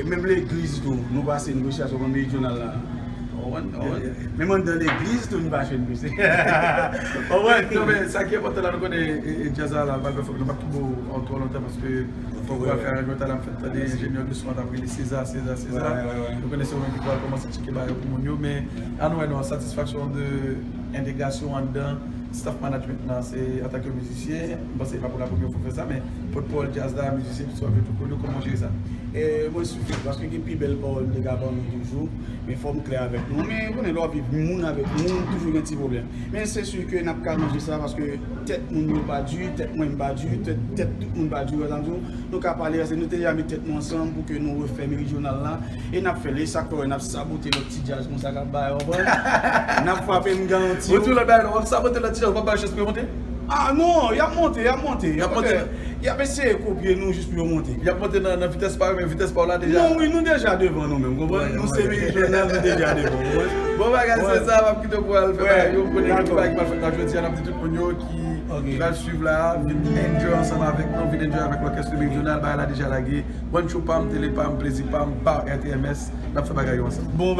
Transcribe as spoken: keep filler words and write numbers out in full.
Menm legliz tou, nou pase negosyasion kont Meridional la. Ou konprann? Ou konprann? Menm anndan legliz tou, nou pa jwenn mesye. Ou konprann? Non, men sa ki enpòtan la, nou konnen, e, e, djaz la, la, l pral fè fòk nou pa twò, twò lontan, paske fòk nou fè aranjman. Talè m fè tande enjenyè de son an t ap rele César, César, César. Nou konnen se ou menm ki pral kòmanse tcheke bagay yo pou moun yo, men ann wè non, satisfaksyon de entegrasyon anndan staff management la, se antanke mizisyen, m panse se pa pou la premyè fwa w fè sa, men pòtpawòl djaz la, mizisyen, tout sa, yo tou konn ou, kòman w jere sa? E mwen soufri, paske gen pi bèl pawòl m te ka ban nou toujou, men fò m klè avèk nou. Men ou konnen lè w ap viv moun avèk moun, toujou gen ti pwoblèm. Men se si ke n ap ka ranje sa, paske tèt moun yo pa di, tèt mwen m pa di, tèt, tèt tout moun pa di, ou wè sa m di w? Nou ka pale, paske nou te deja met tèt nou ansanm pou ke nou refè Meridional la, e n ap fè l, e sa k fè w wè n ap sabote lòt ti djaz konsa k ap bay, w konprann? N ap frape, m garanti w. Ou di lòt bagay, w ap sabote lòt ti djaz, w p ap ba yo chans pou yo monte? Ah non, y ap monte, y ap monte. Y ap monte. Y ap eseye kopye nou jis pou yo monte. Y ap monte nan, nan vitès pa yo, men vitès pa w la deja. Non, wi, nou deja devan nou menm, konprann? Nou se Meridional, nou deja devan, konprann? Bon bagay, se sa, m ap kite w pou al fè bagay yo, konnen gen bagay ki pral fèt la jodi a, n ap di tout moun yo ki pral swiv la, vin enjoy ansanm avèk nou, vin enjoy avèk lòkès Meridional, bagay la deja lage. One Show pa m, tele pa m, plezi pa m, pa R T M S, n ap fè bagay yo ansanm. Bon,